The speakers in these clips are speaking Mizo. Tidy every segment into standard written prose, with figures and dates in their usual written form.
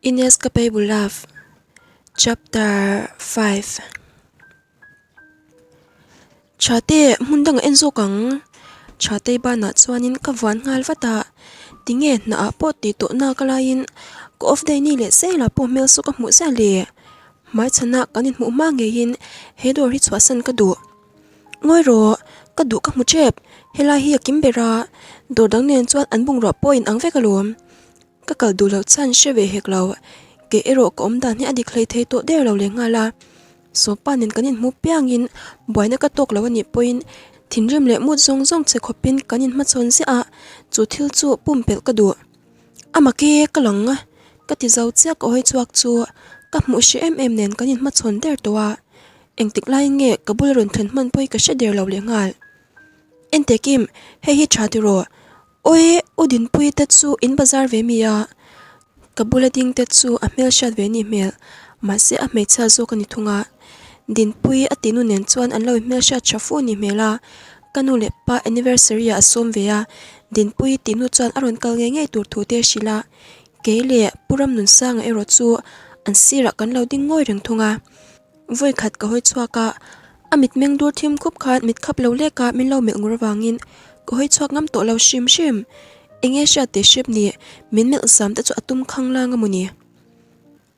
Inescapable Love Chapter 5 Thate hmun dangah en zawk ang Thatei banah chuanin ka vuan nghal vat a tinge hnah ah pawh tih tawh nak laiin ka off day ni leh zel ah pawh hmel saw ka hmuh ziah le hmaichhan ah kan inhmuh hma ngeiin he dawr hi chhuahsan ka duh. Ngawi rawh, ka duh ka hmu tep, helai hi a kim ber a, dawr dang nen chuan an bungrua pawh a inang vek alawm. Ka kal duh loh chuan hre ve hek lo, kei erawh ka awm dan hi a dik hlei thei tawh der lo leh nghal a. Sawpa nen kan inhmu piangin buaina ka tawk lo a nih pawhin thinrim leh mut zawng zawng che khawpin kan inhmachhawn ziah a, chu thil chu pumpelh ka duh. A mak e, ka lang a, ka ti zo chiah ka hawi chhuak chu ka hmuh hre em em nen kan inhmachhawn der tawh a. Engtik laiin nge ka bula rawn thlen hman pawh hi ka hre der lo leh nghal. Ente Kim, hei hi tha tiraw? Awi, U Dinpuii te chu in bazar ve mi a? Ka bula ding te chu a hmel hriat ve ni hmel, mahse a hmeichhia zawk a ni thung a. Dinpuii a tinu nen chuan an lo inhmelhriat tha fu ni hmel a, ka nu leh pa anniversary ah a sawm ve a, Dinpuii tinu chuan a rawn kal ngei ngei tur thu te a hrilh a, kei leh Pu Ramnunsanga erawh chu an sirah kan lo ding ngawi reng thung a. Vawi khat ka hawi chhuak a, a mitmeng dur thim khup khan mit khap lo lek a min lo melh ngur avangin ka hawi chhuak ngam tawh lo hrim hrim. Enge hriat teh hrep ni, min melh zam te chu a tum khang lang a maw ni.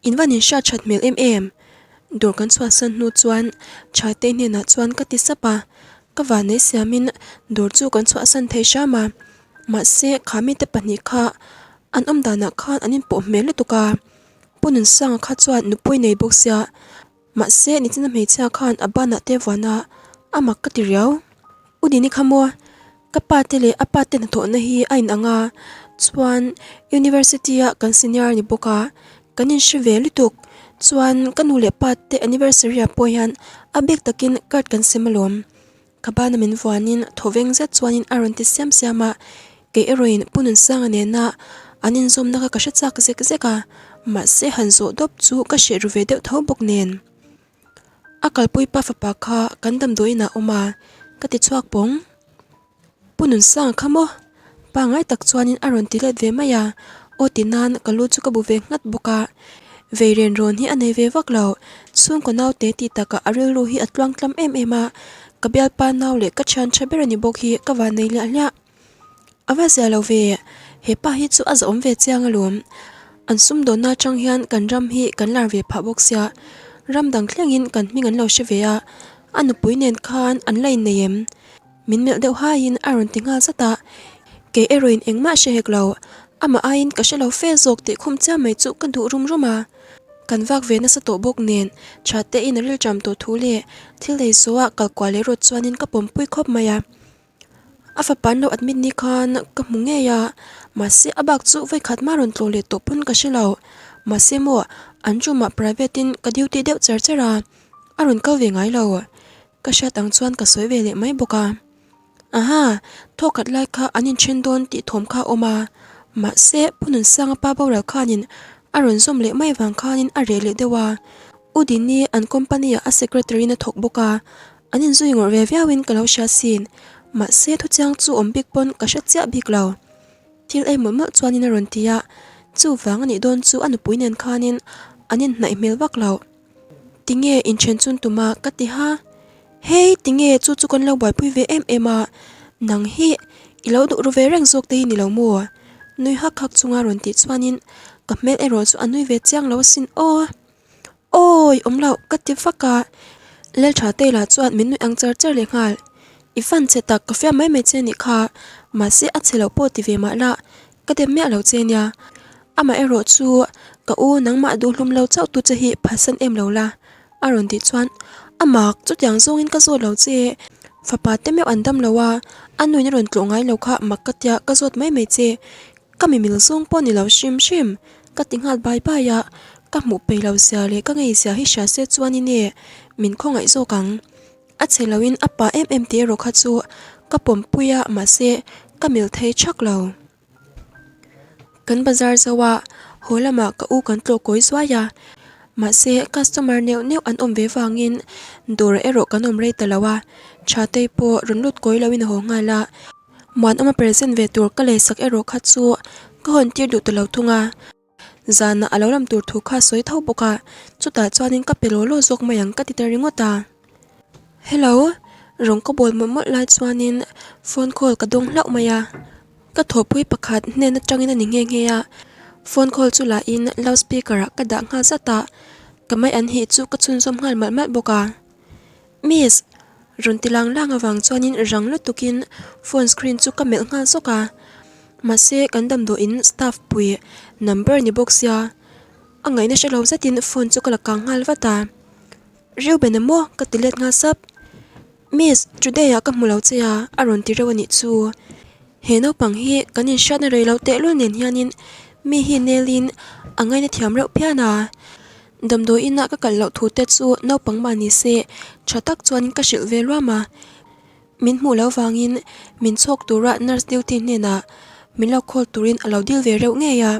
In van in hriat that hmel em em. Dawr kan chhuahsan hnu chuan Thatei hnenah chuan ka ti sap a, ka vanei siamin dawr chu kan chhuahsan thei hram a, mahse kha mite pahnih kha an awm danah khan an inpawh hmel lutuk a. Pu Nunsanga kha chuan nupui nei bawk sia, mahse nichina hmeichhia khan a banah te vuan a, a mak ka ti riau. U Dini kha maw, ka pa te leh a pa te hnathawhna hi a inang a, chuan University a kan senior a ni bawk a, kan inhre ve lutuk, chuan ka nu leh pa te anniversary ah pawh hian a bik takin card kan sem alawm. Ka bana min vuanin thawveng zet chuanin a rawn ti siam siam a, kei erawhin Pu Nunsanga nena an inzawmna kha ka hre chak zek zek a, mahse han zawh dawp chu ka hreh ru ve deuh tho bawk nen. A kalpui pa fapa kha kan damdawiin ah a awm a, ka ti chhuak pawng. Pu Nunsanga kha maw? Pangngai tak chuanin a rawn ti let ve mai a, aw ti nan ka lu chu ka bu ve nghat bawk a. Veiren rawn hi a nei ve vak lo, chhungkaw naute tih takah a rilru hi a tluang tlam em em a, ka bialpa nau leh ka thian tha ber a ni bawk hi ka van nei hliah hliah. A va zia lo ve, he pa hi chu a zahawm ve chiang alawm. An sumdawnna atang hian kan ram hi kan lar ve phah bawk sia, ram dang thlengin kan hming an lo hre ve a, a nupui nen khan an la innei em? Min melh deuh haiin a rawn ti nghal zat a, kei erawhin engmah hre hek lo, amah aiin ka hre lo fe zawk tih khum chiam mai chu ka duh rum rum a. Kan vak ve nasa tawh bawk nen tha tein a rilṭam tawh thu leh thil ei zawh ah kal kual leh rawt chuanin ka pawmpui khawp mai a. A fapa an lo admit ni khan ka hmu ngei a, mahse a bak chu vawikhat mah rawn tlawh leh tawh pawn ka hre lo. Mahse maw an room ah private in ka duty deuh char char a, a rawn kal ve ngai lo. Ka hriat ang chuan ka sawi ve leh mai bawk a. Aha, thawkhat lai kha an inthen dawn tih thawm kha a awm a, mahse Pu Nunsanga pa boral khanin a rawn zawm leh mai vang khanin a reh leh deuh a. U Dini an company ah a secretary in a thawk bawk a, an inzui ngawrh ve viauin ka lo hria sin, mahse thuchiang chu awm bik pawn ka hre chiah bik lo. Thil ei mawlh mawlh chuanin a rawn ti a, chuvang a nih dawn chu a nupui nen khanin an inhnaih hmel vak lo. Tinge inthen chun tuma ka ti ha, Hei tinge chu chu kan lo buaipui ve em em a, nang hi i lo duh ru ve reng zawk te hi ni lo maw? Nui hak hak chunga rawn tih chuanin ka hmel erawh chu a nui ve chiang lo asin aw. Awi awm loh ka ti vak a, Leltha Taylor chuan min nui ang char char leh nghal. I fan che tak ka fiam mai mai che nih kha, mahse a chhe loh pawh ti ve mah la, ka dem miah lo che nia. Amaherawh chu ka u nangmah duhhlum lo chauh tu che hi phatsan em lo la, a rawn tih chuan a mak chutiang zawngin ka zawt lo che, fapa te meuh an dam lo a, a nuin a rawn tlawh ngai lo kha mak ka tia ka zawt mai mai che, ka mimil zawng pawh ni lo hrim hrim ka ti nghal bai bai a, ka hmuh peih lo zia leh ka ngei zia hi hria se chuanin e min khawngaih zawk ang. A che loin a pa em em tih erawh kha chu ka pawmpui a mahse ka mil thei thak lo. Kan bazar zo a, haw lamah ka u kan tlawh kawi zuai a, mahse customer neuh neuh an awm ve vangin dawr erawh kan awm rei ta lo a, Thatei pawh rawn lut kawi loin a haw nghal a, Muanawma present ve tur ka lei sak erawh kha chu ka hawn tir duh ta lo thung a. Zanah a lo lam tur thu kha sawi tho bawk a, chutah chuanin ka pe law law zawk mai ang ka ti ta ringawt a. Hello, rawng ka bawl mawlh mawlh lai chuanin phone call ka dawng hlauh mai a, ka thawhpui pakhat hnen atangin a ni nghe nghe a, phone call chu lahin loud speaker ah ka dah nghal zat a, ka mai an hih chu ka chhunzawm nghal malh malh bawk a. Miss! Rawn ti lang lang avang chuanin rang lutukin phone screen chu ka melh nghal zawk a, mahse kan damdawiin staff pui number ni bawk sia a ngaihna hre lo zetin phone chu ka la kang nghal vat a, Reuben emaw ka ti let nghal sap, Miss today ah ka hmu lo che a a rawn ti reuh a nih chu, he naupang hi kan inhriatna rei lo tehlul nen hianin mi hi nelin a ngaina thiam reuh phian a. Damdawi inah ka kalh loh thu te chu naupang mah ni se tha tak chuan ka hrilh ve luam a, min hmuh loh vangin min chhawk tura nurse duty hnenah min lo call turin a lo dil ve reuh ngei a.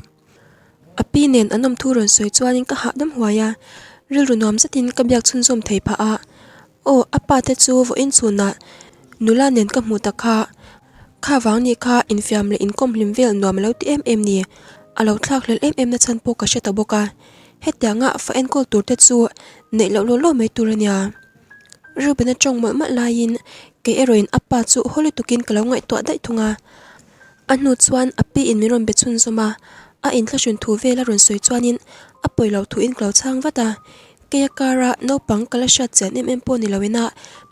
A pi nen an awm thu rawn sawi chuanin ka hahdam huai a, rilru nuam zetin ka biak chhunzawm thei phah a. Aw, a pa te chu vawiin chhunah nula nen ka hmuh tak kha. Kha vang nih kha infiam leh inkawm hlim vel nuam a lo ti em em ni. A lo thlak hlel em em na chhan pawh ka hre ta bawk a. Hetianga fa enkawl tur te chu neih loh law law mai tur a nia. Reuben-a tawng mawlh mawlh laiin kei erawhin a pa chu haw lutukin ka lo ngaihtuah daih thung a. A hnu chuan a pi in min rawn be chhunzawm a, a inthlahrun thu vel a rawn sawi chuanin a pawi loh thu in ka lo chhang vat a. Keia kara naupang ka la hriat chian em em pawh ni loin a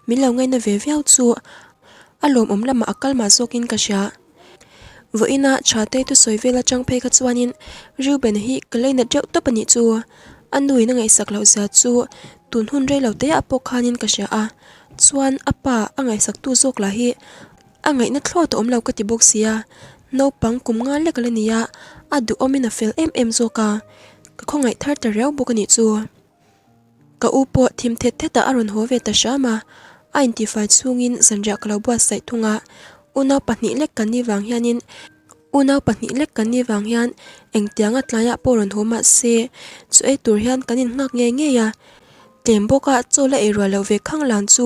min lo ngaina ve viau chu a lawmawm lamah a kal mah zawkin ka hria. Vawiina Thatei thusawi vel atang phei kha chuanin Reuben hi ka leinat reuh tawp a nih chu. A nuin a ngaihsak loh zia chu tun hun rei lo te ah pawh khanin ka hria a, chuan a pa a ngaihsaktu zawk lah hi a ngaihna thlawt a awm lo ka ti bawk sia. Naupang kum nga lek a la ni a, a duhawmin a fel em em zawk a, ka khawngaih thar ta riau bawk a nih chu. Ka u pawh thim thet thet ah a rawn haw ve ta hram a, a intifai chhungin zanriah ka lo buatsaih thung a, unau pahnih lek kan nih vang hianin unau pahnih lek kan nih vang hian engtianga tlaiah pawh rawn haw mah se chu ei tur hian kan innghak ngei ngei a, tlem bawka chaw la ei rual loh ve khang lan chu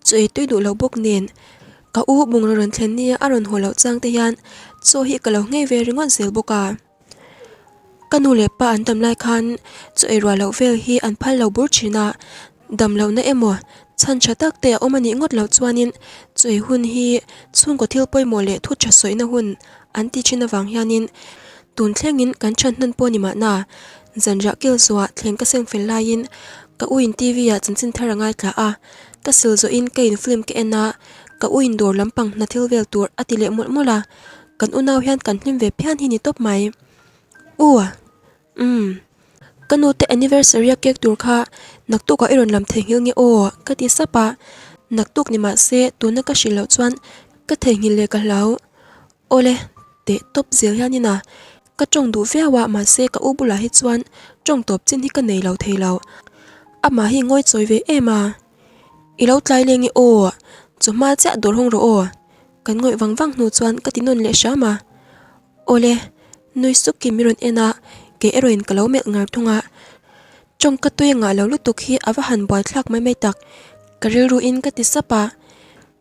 chu ei tui duh lo bawk nen ka u bungraw rawn thlen nia a rawn haw loh chang te hian chaw hi ka lo nghei ve ringawt zel bawk a. Ka nu leh pa an dam lai khan chaw ei ruah loh vel hi an phal lo bur thin a, dam lohna emaw chhan tha tak te a awm a nih ngawt loh chuanin chaw ei hun hi chhungkaw thil pawimawh leh thu tha sawihna hun an ti thin avang hianin tun thlengin kan chhan hnan pawh ni mahna zanriah kil zawhah thleng ka seng fel laiin ka u in T V ah chanchin thar a ngaithla a, ka sil zawhin ka in film ka en a, ka u in dawr lampang hna thil vel tur a ti leh mawlh mawlh a. Kan unau hian kan hlim ve phian hi ni tawp mai. U, umm, ka nu te anniversary a cake tur kha naktuk ah i rawn lam theihnghilh nge aw ka ti sap a, naktuk ni mah se tuna ka hrilh loh chuan ka theihnghilh leh ka hlau. Awle, teh tawp zel hian in a, ka tawng duh viau a mahse ka u bulah hi chuan tawng tawp chin hi ka nei lo thei lo. Amah hi ngawi chawi ve em a, I lo tlai leng i aw, chawhma chiah dawr hawng rawh aw. Kan ngawih vang vang hnu chuan ka ti nawn leh hram a. Awle, nui sukin min rawn en a, kei erawhin ka lo melh ngar thung a. Tawng ka tui ngah lo lutuk hi a va han buai thlak mai mai tak, ka rilruin ka ti sap a.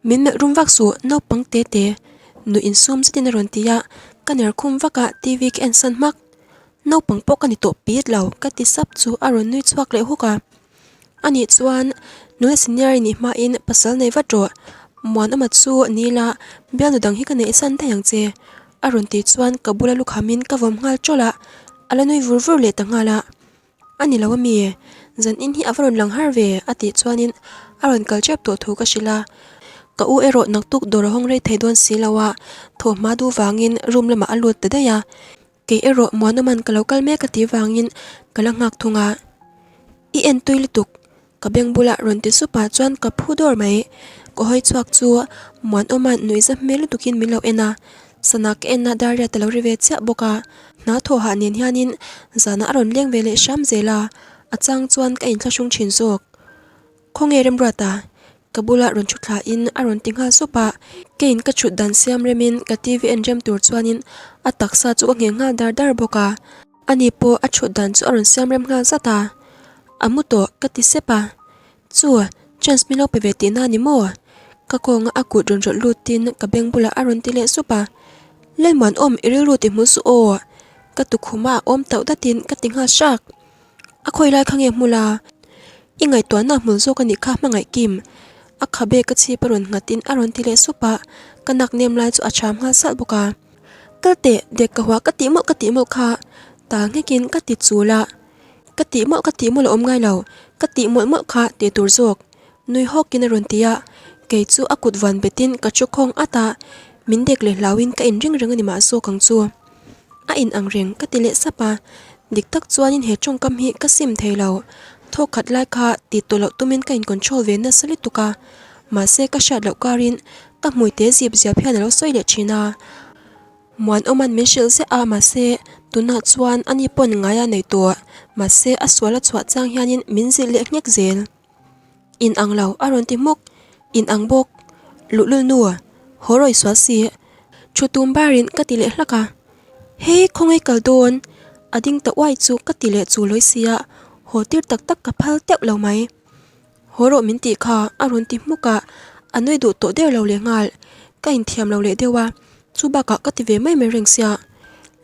Min melh rum vak suh, naupang te te, nuih insum zetin a rawn ti a, ka ner khum vak a, TV ka en san hmak. Naupang pawh ka ni tawh pit lo, ka ti sap chu a rawn nui chhuak leh huk a. Anih chuan nula senior i nih hmain pasal nei vat rawh, Muanawma chu ni la, bialnu dang hi ka neih san daih ang che a rawn tih chuan ka bula lukhamin ka vawm nghal tawlh a, a la nui vur vur leh ta nghal a. A ni lo ami? Zan in hi a va rawn lang har ve a tih chuanin a rawn kal tep tawh thu ka hrilh a, ka u erawh naktuk dawr a hawng rei thei dawn si lo a, thawhhma duh vangin room lamah a lut ta daih a. Kei erawh Muanawman ka lo kal mek a tih vangin ka la nghak thung a, I en tui lutuk, ka beng bulah rawn ti sup ah chuan ka phu dawr mai. Ka hawi chhuak chu Muanawman nuihza hmel lutukin min lo en a, sana ka en a dar riat a lo ri ve chiah bawk a, hna thawh hah nen hianin zanah a rawn leng ve leh hram zel a, a chang chuan ka inthlahrung thin zawk. Khawnge Remruata? Ka bula rawn thu thla in a rawn ti nghal sup a, keiin ka thut dan siam rem in ka TV en rem tur chuan in a taksa chu ka ngheng nghal dar dar bawk a, ani pawh a thut dan chu a rawn siam rem nghal zat a, a mu tawh ka ti sep a, chu chance min lo pe ve tihna a ni maw? Ka kawnga a kut rawn rawlh lut in ka beng bulah a rawn ti leh sup a, Lalmuanawm i rilru ti hmu suh aw. Ka tukhuma awm tauh datin ka ti nghal hrak. A khawi lai kha nge hmu la? I ngaihtuahna hmul zawk a nih kha hmangaih Kim. A khabe ka chhip a rawn nghatin a rawn ti leh sup a, ka nak nem lai chu a cham nghal salh bawk a. Kal teh, dek ka hua ka tih mawlh ka tih mawlh kha tal nghekin ka ti chul a. Ka tih mawlh ka tih mawlh a awm ngai lo, ka tih mawlh mawlh kha tih tur zawk. Nui hawkin a rawn ti a, kei chu a kut van betin ka chu khawng at a, min dek leh hlauhin ka inring reng a ni mah zawk ang chu. A in ang reng ka ti leh sap a, dik tak chuanin he tawngkam hi ka sim thei lo. Thawk khat lai kha tih tawh loh tumin ka in control ve nasa lutuk a, mahse ka hriat loh karin ka hmui te zip ziap hian a lo sawi leh thin a. Muanawma'n min hrilh ziah a mahse tunah chuan ani pawn ngai a nei tawh, mahse a sual a chhuah chang hianin min zilh leh nghek zel. In ang lo a rawn ti hmuk, in ang bawk. Luhlul nu, haw rawi sual si. Thu tum barin ka ti leh hlak a. Hei khawngaih kal dawn, a ding ta uai chu ka ti leh chu lawi sia, haw tir tak tak ka phal teuh lo mai. Haw rawh min tih kha a rawn ti hmuk a, a nui duh tawh der lo leh nghal. Ka inthiam lo leh deuh a, chu bakah ka ti ve mai mai reng sia.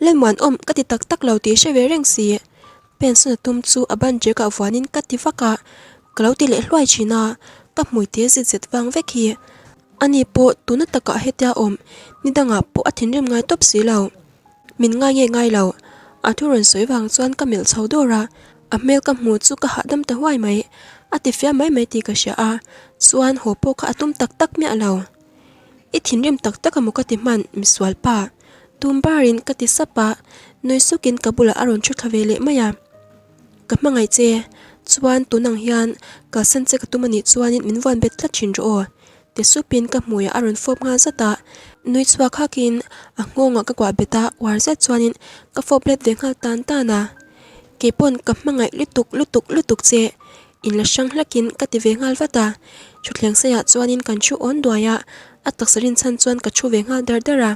Lalmuanawm ka ti tak tak lo tih hre ve reng si. Pension a tum chu a ban jek ah vuanin ka ti vak a, ka lo ti leh hluai thin a, ka hmui te zit zet vang vek hi. Ani pawh tuna takah hetia awm, ni dangah pawh a thinrim ngai tawp si lo. Min ngai nge ngai lo, a thu rawn sawi vang chuan ka melh chho dawr a, a hmel ka hmu chu ka hahdam ta huai mai. A ti fiam mai mai tih ka hria a, chuan haw pawh kha a tum tak tak miah lo. I thinrim tak tak amaw ka ti hman, misual pa. Tum barin ka ti sap a, nui sukin ka bulah a rawn thu thla ve leh mai a. Ka hmangaih che, chuan tun ang hian kalsan che ka tum anih chuanin min vuan bet tlat thin rawh aw. Ti supin ka hmuiah a rawn fawp nghal zat a, nui chhuak hakin a nghawngah ka kuah bet a, uar zet chuanin ka fawp let ve nghal tan tan a. Keipawn ka hmangaih lutuk lutuk lutuk che, In la hrang hlakin ka ti ve nghal vat a, thutthleng saiah chuanin kan thu awn duai a, a taksa rinchhan chuan ka thu ve nghal dar dar a,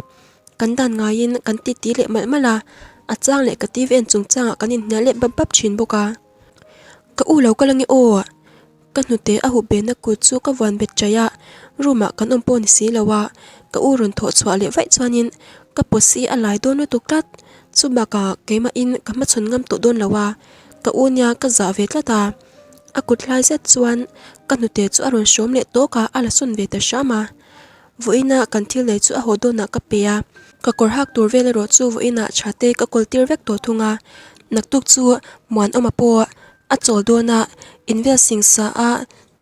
kan dan ngaiin kan titi leh malh malh a, a chang leh ka TV en chungchangah kan inhnial leh bap bap thin bawk a. Ka u lo kal ange aw! Ka hnute a hup behna kut chu ka vuan bet chaih a, room ah kan awm pawh ni si lo a, ka u rawn thawh chhuah leh vaih chuanin ka pawsi a lai dawn lutuk tlat, chu bakah keimahin ka hmachhawn ngam tawh dawn lo a, Ka u nia ka zah ve tlat a, a kut hlai zet chuan ka hnute chu a rawn hrawm leh tawk a, a la sawn ve ta hram a. Vawiina kan thil nei chu a haw dawnah ka pe a, ka kawr hak tur vel erawh chu vawiinah tha te ka kawl tir vek tawh thung a. Naktuk chu Muanawma pawh a chawl dawn a, invel sing sa a,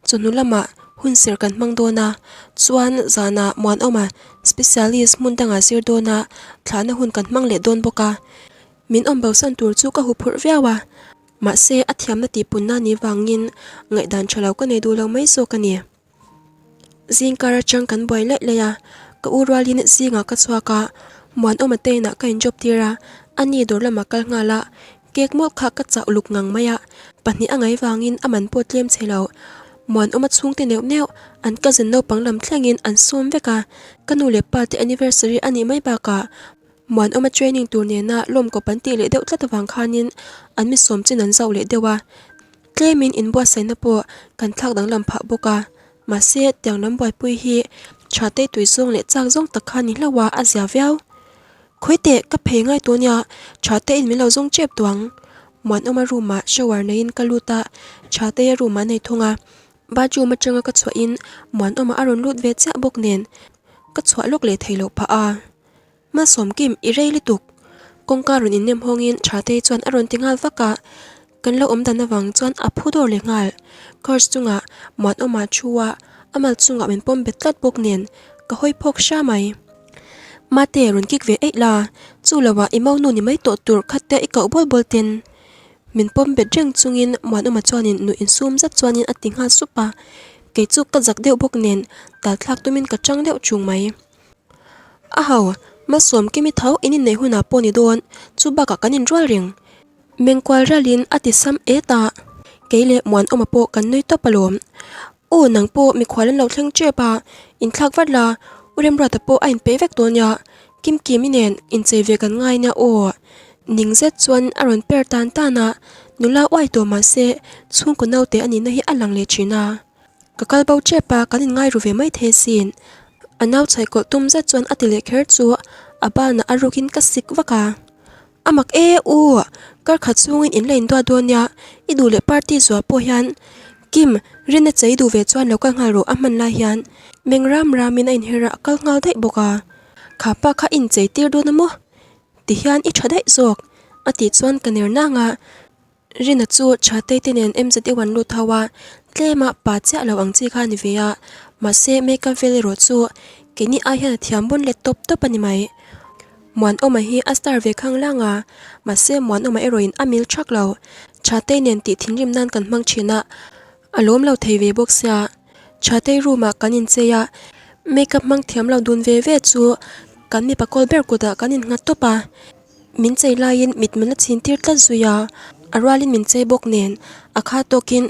chawhnu lamah hunserh kan hmang dawn a, chuan zanah Muanawma specialist hmun dangah zir dawn a, thlahna hun kan hmang leh dawn bawk a. Min awm bosan tur chu ka huphurh viau a, mahse a thiamna tihpunna ni vangin ngaihdan tha lo ka nei duh lo mai zawk a ni. Zingkar atang kan buai laih laih a, ka u rualin zingah ka chhuak a, Muanawma te inah ka in job tir a, a ni dawr lamah kal nghal a, cake mawlh kha ka chah uluk ngang mai a, pahnih a ngai vangin a man pawh tlem chhe lo. Muanawma chhungte neuh neuh an cousin naupang lam thlengin an sawm vek a, ka nu leh pa te anniversary a nih mai bakah Muanawma training tur nena lawm kawp an tih leh deuh tlat avang khanin an mi sawm chin an zauh leh deuh a, tlemin inbuatsaihna pawh kan thlak danglam phah bawk a, mahse tiang lam buaipui hi tha tei tui zawng leh chak zawng tak kha ni hlauh a, a zia viau. Khawi teh ka phei ngai tawh nia, tha teiin min lo zawng tep tawh ang. Muanawma room ah shower neiin ka lut a, tha teia room ah nei thung a, bathroom atanga ka chhuahin Muanawma a rawn lut ve chiah bawk nen ka chhuah lawk leh thei loh phah a. Malsawmkim, i rei lutuk. Kawngka rawn innem hawngin Thatei chuan a rawn ti nghal vak a, kan lo awm dan avang chuan a phu dawr leh nghal. Course chungah Muanawma thu a, a mal chungah min pawm bet tlat bawk nen ka hawi phawk hra mai. Mate, rawn kik ve eih la, chu loah i maunu ni mai tawh tur khatte i koh bawl bawl ten. Min pawm bet reng chungin Muanawma chuanin nuih insum zet chuanin a ti nghal sup a, kei chu ka zak deuh bawk nen talthlak tumin ka chang deuh chung mai. A ho, Malsawm Kimi tho in inneih hunah pawh ni dawn, chu bakah kan inrual reng. Mengkual ralin a ti sam et a, kei leh Muanawma pawh kan nui tawp alawm. U, nang pawh mikhual an lo thleng tep a, inthlak vat la, U Remruata pawh a inpeih vek dawn nia, Kimkimi nen inchei ve kan ngai nia aw. Ning zet chuan a rawn per tan tan a, nula uai tawh mah se chhungkaw naute a nihna hi a lang leh thin a. Ka kal bo tep a, kan inngai ru ve mai thei sin. A nau chhaih kawlh tum zet chuan a ti leh kher chu a banah a rukin ka sik vak a. A mak e u, kar khat chhungin in la induat dawn nia, i duh leh party zuah pawh hian Kim, rinna chei duh ve chuan lo kal nghal rawh a hman lai hian meng ram ramin a inher a, a kal nghal daih bawk a. Kha pa kha inchei tir dawn a maw? Ti hian i tha daih zawk a tih chuan ka ner nang a. Rina chu Thatei te nen MZU an lut ho a, tlema pa chiah lo ang chi kha a ni ve a, mahse makeup vel erawh chu keini ai hian a thiam bawn let tawp tawp a ni mai. Muanawma hi a star ve khang lang a, mahse Muanawma erawhin a mil thak lo. Thatei nen tih thinrim nan kan hmang thin a, a lawm lo thei ve bawk sia. Thatei room ah kan inchei a, makeup hmang thiam lo dun ve ve chu kan mipa kawl ber kutah kan innghat tawp a. Min chei laiin mit min la chhin tir tlat zui a, a rualin min chei bawk nen a kha tawkin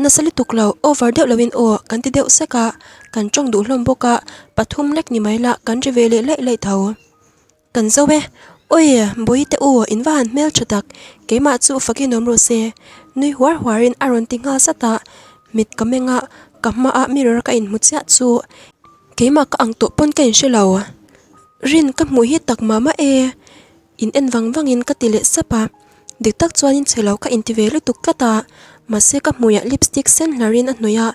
nasa lutuk lo over deuh loin aw kan ti deuh sek a, kan tawng duh hlawm bawk a, pathum lek ni mai la kan ri ve leh laih laih tho. Kan zo e, awi Bawihte u in va han hmel tha tak, keimah chu fakin awm rawh se nui huar huarin a rawn ti nghal zat a, mit ka meng a, ka hmaah mirror ka inhmu chiah chu keimah ka ang tawh pawn ka inhre lo. Rin ka hmuh hi tak mah mah e, in en vang vangin ka ti leh sap a, dik tak chuanin chhe lo ka inti ve lutuk tlat a, mahse ka hmuiah lipstick sen hlarin a hnawih a,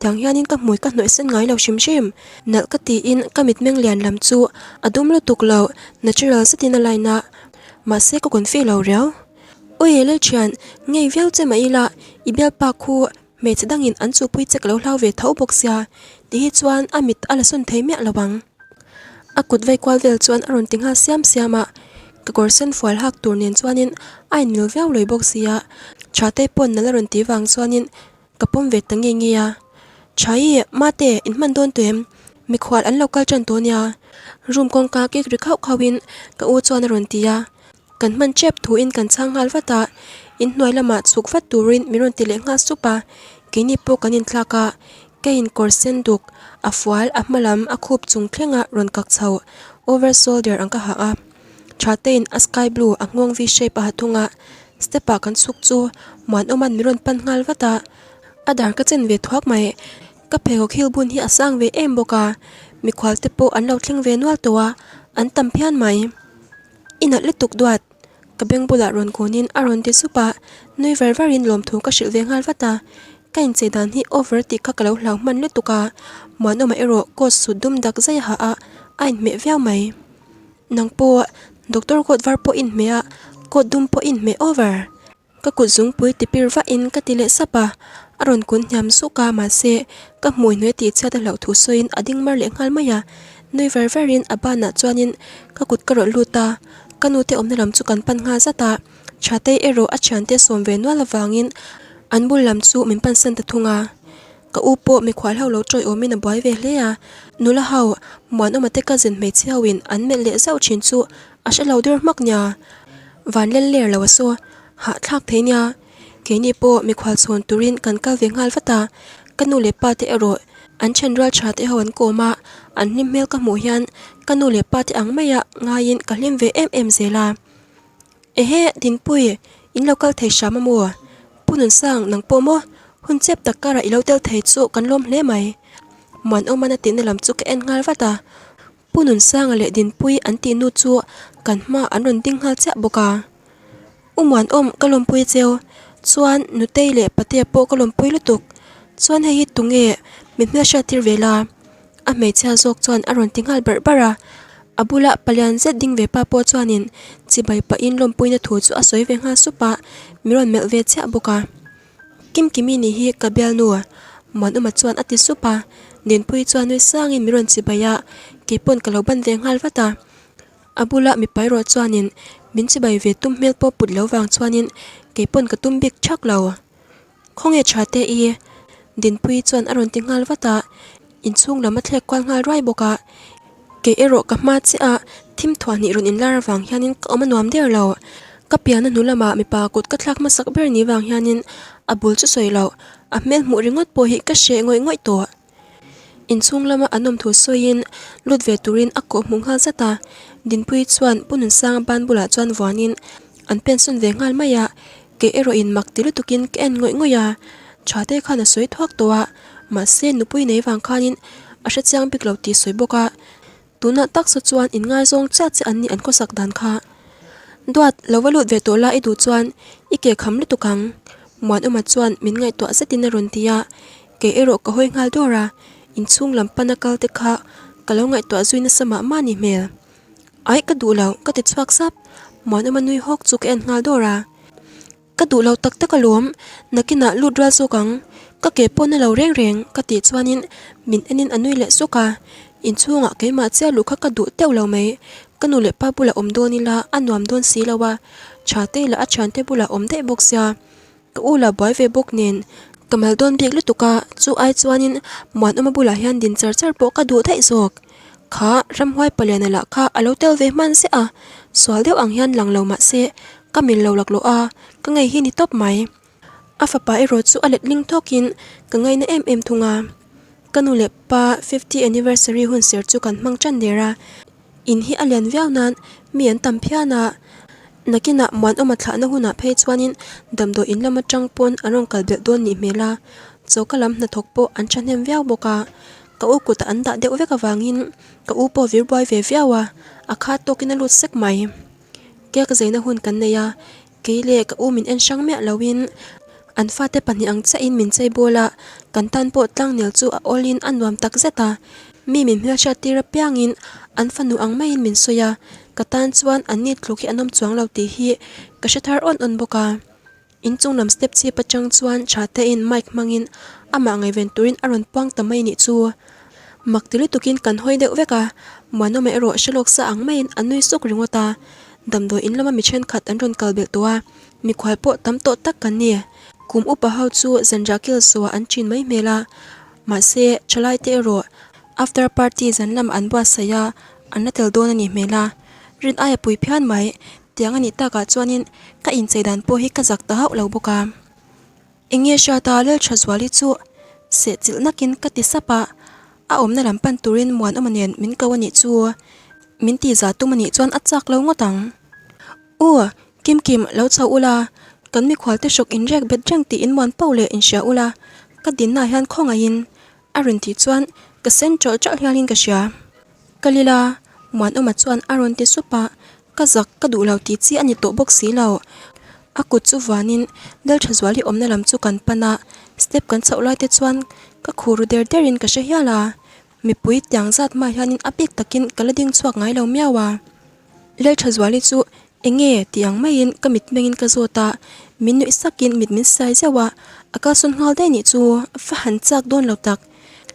tiang hianin ka hmui ka hnawih sen ngai lo hrim hrim, nalh ka tiin ka mitmeng lian lam chu a dum lutuk lo, natural zetin a line a, mahse ka confi lo riau. Awi Lalthian, ngei viau che mah ila, i bialpa khu Hmeichhe dangin an chupui che ka lo hlau ve tho bawk sia ti hi chuan a mit a la sawn thei miah lo ang. A kut vei kual vel chuan a rawn ti nghal siam siam a, ka kawr sen fual hak tur nen chuanin a inmil viau lawi bawk sia, Thatei pawn nal a rawn ti vang chuanin ka pawm ve ta nge nge a. Thaii, Mate, in hman dawn tawh em? Mikhual an lo kal tan tawh nia. Room kawngka kik ri khauh khauhin ka u chuan a rawn ti a. Kan hman tep thuin kan chhang nghal vat a, inhnuai lamah chhuk vat turin min rawn ti leh nghal sup a, keini pawh kan inthlak a, keiin kawr sen duk a fual a hma lam a khup chung thlenga rawn kak chho over shoulder ang ka ha a, Thatein a sky blue a nghawng V shape a ha thung a, step ah kan chhuk chu Muanawma'n min rawn pan nghal vat a, a dar ka chen ve thuak mai, ka pheikhawk heel bun hi a sang ve em bawk a, mikhual te pawh an lo thleng ve nual tawh a, an tam phian mai. I nalh lutuk duat, ka beng bulah rawn kunin a rawn ti sup a, nui ver verin lawmthu ka hrilh ve nghal vat a, ka inchei dan hi over tih kha ka lo hlau hman lutuk a, Muanawma erawh coat suit dum dak zai a ha a, a inhmeh viau mai. Nang pawh doctor coat var pawh i inhmeh a, coat dum pawh i inhmeh over. Ka kut zungpui tipir vahin ka ti leh sap a, a rawn kun hniam zuk a, mahse ka hmui hnuai tih chhiat a hlauh thu sawiin a ding mar leh nghal mai a, nui ver verin a banah chuanin ka kut ka rawlh lut a, ka nute awmna lam chu kan pan nghal zat a, Thatei erawh a thiante sawm ve nual avangin an bul lam chu min pansan ta thung a, ka u pawh mikhual ho lo tawi awmin a buai ve hle a, nula ho Muanawma te cousin hmeichhe hoin an melh leh zauh thin chu a hre lo der hmak nia. Van lel ler lo a saw hahthlak thei nia. Keini pawh mikhual chhawn turin kan kal ve nghal vat a, ka nu leh pa te erawh an then rual tha te ho an kawm a, an hlim hmel ka hmuh hian ka nu leh pa te ang maia ngaiin ka hlim ve em em zel a. Ehe Dinpui, in lo kal thei hram a maw? Pu Nunsang, nang pawh maw? Hun chep tak karah i lo tel thei chu kan lawm hle mai. Muanawmana tihna lam chu ka en nghal vat a. Pu Nunsanga leh Dinpuii an tih nu chu kan hma an rawn ding nghal chiah bawk a. U Muanawm ka lawmpui cheu, chuan Nutei leh Patea pawh ka lawmpui lutuk. Chuan hei hi tunge min hmelhriat tir ve la? A hmeichhia zawk chuan a rawn ti nghal barh barh a. A bula palian zet ding ve pa pawh chuanin chibai pahin lawmpuina thu chu a sawi ve nghal sup a, min rawn melh ve chiah bawk a. Kimkimi nih hi ka bialnu Muanawma chuan a ti sup a, Dinpuii chuan nui sangin min rawn chibai a, keipawn ka lo ban ve nghal vat a. A bula mipa erawh chuanin min chibai ve tum hmel pawh put lo vang chuanin keipawn ka tum bik thak lo. Khawnge tha te i? Dinpuii chuan a rawn ti nghal vat a, inchhung lam a thlek kual nghal ruai bawk a. Kei erawh ka hma chiah a, thim thuahhnih rawn inlar avang hianin ka awm a nuam der lo. Ka pianna hnu lamah mipa kut ka thlak hmasak ber ni vang hianin a bul chu sawi loh, a hmel hmuh ringawt pawh hi ka hreh ngawih ngawih tawh. Inchhung lama an awm thu sawiin lut ve turin a kawh hmuh nghal zat a, Dinpuii chuan Pu Nunsanga ban bulah chuan vuanin an pensawn ve nghal mai a, kei erawhin mak ti lutukin ka en ngawih ngawih a, tha te khan a sawi thuak tawh a, mahse nupui nei vang khanin a hrechiang bik lo tih sawi bawk a, tunah taksa chuan inngaizawng chiah chiah an nih an khawsak dan kha. Duat, lo va lut ve tawh la i duh chuan i ke kham lutuk ang. Muanawma chuan min ngaihtuah zetin a rawn ti a, kei erawh ka hawi nghal dawr a, inchhung lam pana kal te kha ka lo ngaihtuah zui nasa mah mah ni hmel. Aih ka duh lo, ka ti chhuak sap. Muanawma nui hawk chu ka en nghal dawr a. Ka duh lo tak tak alawm, nakinah lut rual zawk ang, ka ke pawh na lo reng reng ka tih chuanin min enin a nui leh suk a, inchhungah keimah chiah luh kha ka duh teuh lo mai, ka nu leh pa bulah awm dawn ila a nuam dawn si lo a, tha te lah a thiante bulah awm daih bawk sia, ka u lah buai ve bawk nen ka mal dawn bik lutuk a, chu ai chuanin Muanawma bulah hian din char char pawh ka duh daih zawk. Kha ramhuai paliana lah kha a lo tel ve hman ziah a, sual deuh ang hian lang lo mah se ka mil lo laklawh a, ka ngei hi ni tawp mai. A fapa erawh chu a letling thawkin ka ngaina em em thung a. Ka nu leh pa fifty anniversary hun ser chu kan hmang tan der a, in hi a lian viau nan mi an tam phian a, nakinah Muanawma thlahna hunah phei chuanin damdawi in lam atang pawn an rawn kal belh dawn nih hmel a, choka lam hnathawk pawh an thahnem viau bawk a. Ka u kutah an dah deuh vek avangin ka u pawh vir buai ve viau a, a khat tawkin a lut sek mai. Cake zeina hun kan nei a, kei leh ka u min en hrang miah loin an fate pahnih ang chiahin min chei bawl a, kan tan pawh tlangnel chu a awlin a nuam tak zet a. Mi min hmelhriat tir apiangin an fanu ang maiin min sawi a, ka tan chuan an ni tluk hi an awm chuang lo tih hi ka hre thar awn awn bawk a. Inchung lam step chhip atang chuan tha tein mic hmangin amah ngaihven turin a rawn puang ta mai nih chu. Mak ti lutukin kan hawi deuh vek a, Muanawma erawh hre lawk sa ang maiin a nui suk ringawt a. Damdawi in lama mi thenkhat an rawn kal belh tawh a, mikhual pawh tam tawh tak kan ni. Kum upa ho chu zanriah kil zuah an chin mai hmel a, mahse thalaite erawh after party zan lamah an buatsaih a, an la tel dawn a nih hmel a. Rin aia pui phian mai. Tiang a nih takah chuanin ka inchei dan pawh hi ka zak ta hauh lo bawk a. Eng nge hriata Lalthazuali chu seh chilh nakin ka ti sap a, a awmna lam pan turin Muanawma nen min ko a nih chu. Min ti za tum a nih chuan a chak lo ngawt ang. U, Kimkim, lo chho ula, kan mikhualte hrawk inrek bet reng tih inmuan pauh leh inhria ula, ka dinnaah hian khawngaihin a rawn tih chuan ka sen ṭawlh ṭawlh hialin ka hria. Ka lila, Muanawma chuan a rawn ti sup a, ka zak ka duh lo tih chi a ni tawh bawk si lo. A kut chu vanin Lalthazuali awmna lam chu kan pan a, step kan chhoh lai te chuan ka khur ru der derin ka hre hial a, mipui tiang zat hmaah hianin a bik takin ka la ding chhuak ngai lo miau a. Lalthazuali chu Eng nge? tih ang maiin ka mit mengin ka zawt a, min nuih sakin mit min sai zeuh a, a kalsawn nghal daih nih chu va han chak dawn lo tak.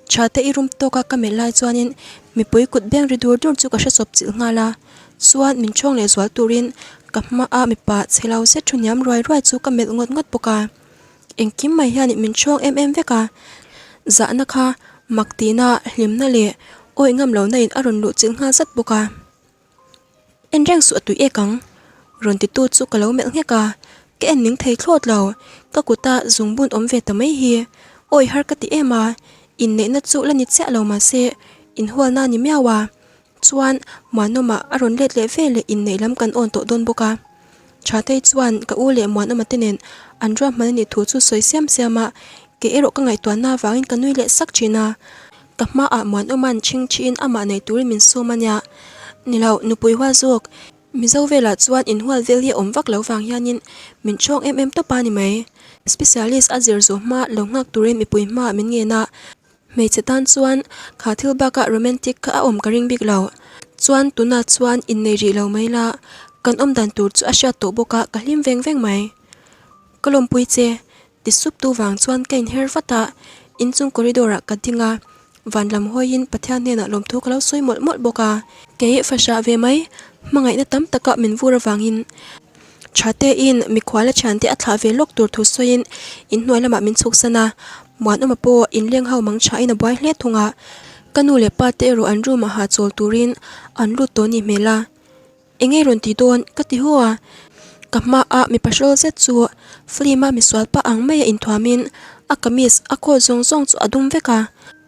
Tha te i rum tawka ka melh lai chuanin mipui kut beng ri dur dur chu ka hre chawp chilh nghal a, chuan min ṭhawng leh zual turin ka hmaa mipa chhe lo zet thu hniam ruai ruai chu ka melh ngawt ngawt bawk a. Engkim mai hian min ṭhawng em em vek a, zahna kha mak tihna, hlimna leh awih ngam lohna in a rawn luh chilh nghal zat bawk a. En reng suh a tui ek ang. Rawn titu chu ka lo melh nghek a, ka en ning thei thlawt lo. Ka kuta zungbun awm ve ta mai hi awi har ka ti em a, inneihna chu la ni chiah lo mahse inhualna a ni miau a. Chuan Muanawma a rawn let leh ve leh inneih lam kan awn tawh dawn bawk a. Thatei chuan ka u leh Muanawma te nen an ruahman a nih thu chu sawi siam siam a, kei erawh ka ngaihtuahna avangin ka nui leh sak thin a. Ka hmaah Muanawma'n chhingchhiin amah nei turin min sawm a nia. Ni lo, nupui hual zawk. Mizo velah chuan inhual vel hi a awm vak lo vang hianin min ṭhawng em em tawp a ni mai. Specialist a zir zawh hma lo nghak turin mipui hmaah min ngen a. Hmeichhe tan chuan kha thil bakah romantic kha a awm ka ring bik lo. Chuan tunah chuan innei rih lo mai la, kan awm dan tur chu a hriat tawh bawk a, ka hlim veng veng mai. Ka lawmpui che. Ti sup tu vang chuan ka inher vat a, inchung corridor ah ka ding a, van lam hawiin Pathian hnenah lawmthu ka lo sawi mawlh mawlh bawk a. Kei fahrah ve mai, hmangaihna tam taka min vur avangin tha tein mikhuala thiante a thlah ve lawk tur thu sawiin inhnuai lamah min chhuksan a, Muanawma pawh inleng ho mang thain a buai hle thung a, ka nu leh pa te erawh an room ah hahchawl turin an lut tawh a nih hmel a. Eng nge rawn ti dawn? ka ti haw a. Ka hmaah mipa hrawl zet chu film a misual pa ang maia inthuamin a kamis a coat zawng zawng chu a dum vek a,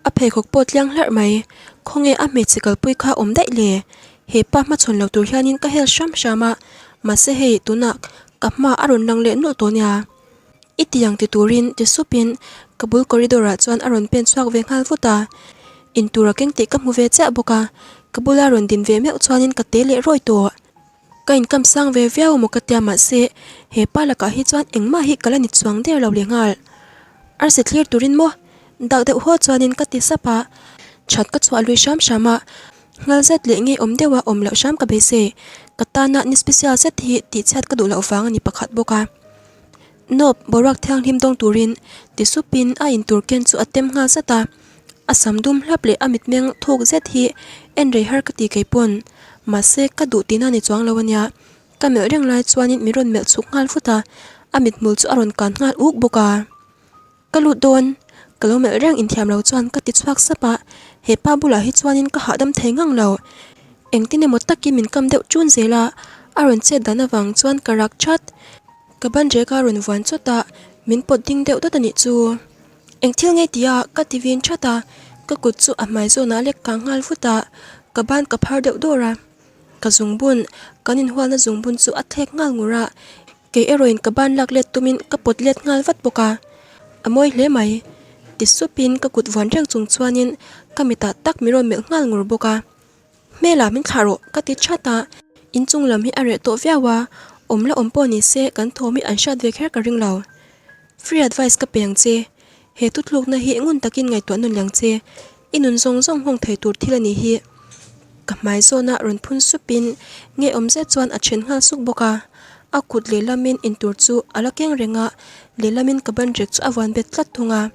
a pheikhawk pawh tliang hlarh mai. Khawnge a hmeichhe kalpui kha awm daih le? He pa hmachhawn lo tur hianin ka hel hram hram a, mahse hei tunah ka hma a rawn lang leh nawlh tawh nia. I ti ang ti turin ti supin ka bul corridor ah chuan a rawn pen chhuak ve nghal vut a, intur a keng tih ka hmu ve chiah bawk a, ka bula rawn din ve meuh chuanin ka te leh rawi tawh. Ka inkam sang ve viau maw ka tia mahse he pa lakah hi chuan engmah hi ka la ni chuang der lo leh nghal. Arsi thlir turin maw? Dak deuh haw chuanin ka ti sap a, that ka chhuah lui hram hram a, nghal zet leh ngei awm deuha awm loh hram ka beisei. Ka tana ni special zet hi tihchhiat ka duh loh vang a ni pakhat bawk a. Nope, boruak thianghlim dawng turin ti supin a intur ken chu a tem nghal zat a, a sam dum hlap leh a mitmeng thuk zet hi en rei har ka ti kei pawn, mahse ka duh tihna ni chuang lo a nia. Ka melh reng lai chuanin min rawn melh chhuk nghal vut a, a mithmul chu a rawn kan nghal uk bawk a. Ka lut dawn, ka lo melh reng inthiam lo chuan ka ti chhuak sap a, he pa bulah hi chuanin ka hahdam thei ngang lo. Engtin emaw takin min kam deuh chun zel a, a rawn chet dan avang chuan ka rak chat. Ka ban rek a rawn vuan chawt a, min pawt ding deuh dawt a nih chu. Eng thil nge tia ka ti vin that a, ka kut chu a hmai zawnah lek kang nghal vut a, ka ban ka phar deuh dawr a. Ka zungbun, kan inhualna zungbun chu a thlek nghal ngur a, kei erawhin ka ban lak let tumin ka pawt let nghal vat bawk a. A mawi hle mai, ti supin ka kut vuan reng chung chuanin ka mitah tak min rawn melh nghal ngur bawk a. Hmelah min thlah rawh ka ti that a, inchung lam hi a reh tawh viau a, awm la awm pawh ni se kan thawm hi an hriat ve kher ka ring lo. Free advice ka pe ang che, he thutlukna hi ngun takin ngaihtuah nawn liang che, i nun zawng zawng nghawng thei tur thil a nih hi. Ka hmai zawna rawn phun supin nge awm zet chuan a then nghal suk bawk a, a kut lehlamin intur chu a la keng reng a, lehlamin ka ban rek chu a vuan bet tlat thung a.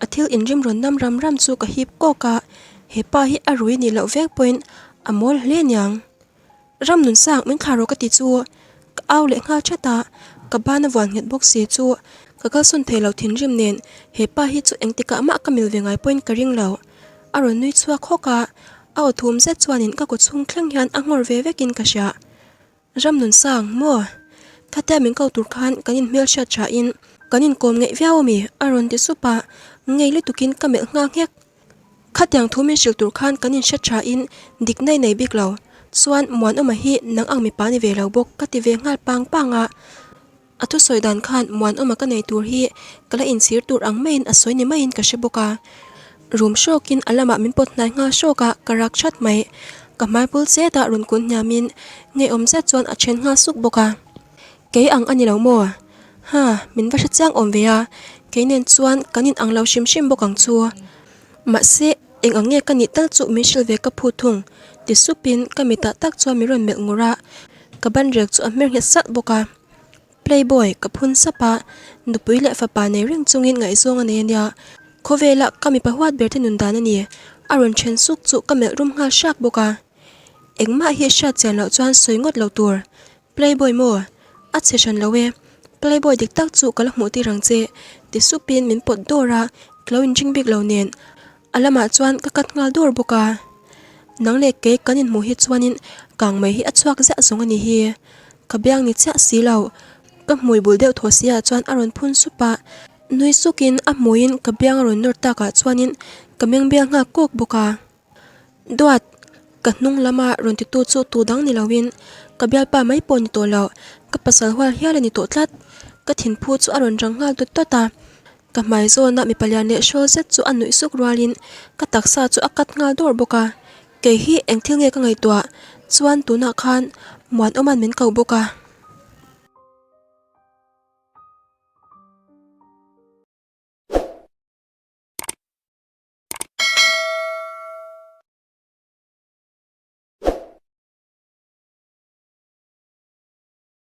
A thil inrim rawn nam ram ram chu ka hip kawk a, he pa hi a rui nih loh vek pawhin a mawl hle aniang. Ram nun sang min thlah rawh ka ti chu ka au leh nghal that a, ka ban a vuan nghet bawk si chu ka kalsawn thei lo thinrim nen he pa hi chu engtikah mah ka mil ve ngai pawhin ka ring lo. A rawn nui chhuak hawk a, a aw thum zet chuanin ka kawchhung thleng hian a nghawr ve vekin ka hria. Ram nun sang maw? Khatia min ko tur khan kan inhmel hriat tha in kan inkawm ngeih viau ami? A rawn ti sup a, ngei lutukin ka melh nghal nghek. Khatiang thu min hrilh tur khan kan inhre tha in dik nei nei bik lo. Chuan Muanawma hi nang ang mipa ni ve lo bawk ka ti ve nghal pang pang a. A thusawi dan khan Muanawma ka nei tur hi ka la inchhir tur ang maiin a sawi ni maiin ka hre bawk a. Rum hrawkin a lamah min pawt hnai nghal hrawk a, ka rak that mai. Ka hmai bul chetah rawn kun hniamin ngeiawm zet chuan a then nghal suk bawk a. Kei ang a ni lo maw? Ha, min va hre chiang awm ve a, kei nen chuan kan in ang lo hrim hrim bawk ang chu. Mahse, eng ang nge ka nih tal chu min hrilh ve ka phut thung, ti supin ka mitah tak chuan min rawn melh ngur a, ka banrek chu a hmer nghet salh bawk a. Playboy, ka phun sap a, nupui leh fapa nei reng chungin ngaihzawng a nei a nia. Khawvela ka mipa huat ber te nun dan a ni. A rawn then suk chu ka melh rum nghal hrak bawk a. Engmah hi hriat chian loh chuan sawi ngawt lo tur. Playboy maw? A chhe hran lo e. Playboy dik tak chu ka la hmuh tir ang che, ti supin min pawt dawr a, ka lo inring bik lo nen. A lamah chuan ka cut nghal dawr bawk a. Nang leh kei kan inhmuh hi chuanin kang mai hi a chhuak ziah zawng a ni hi. Ka biang ni chiah si lo. Ka hmui bul deuh thaw si ah chuan a rawn phun sup a. Nui sukin a hmuiin ka biang a rawn nawr takah chuanin ka meng bial nghak kawk bawk a. Duat, ka hnung lama rawn titu chu tu dang ni loin ka bialpa mai pawh ni tawh lo, ka pasal hual hial a ni tawh tlat. Ka thinphu chu a rawn rang nghal dawt dawt a. Ka hmai zawna mipa lian leh hrawl zet chu a nuih suk rualin ka taksa chu a kat nghal dawr bawk a, kei hi eng thil nge ka ngaihtuah chuan tunah khan Muanawma'n min ko bawk a.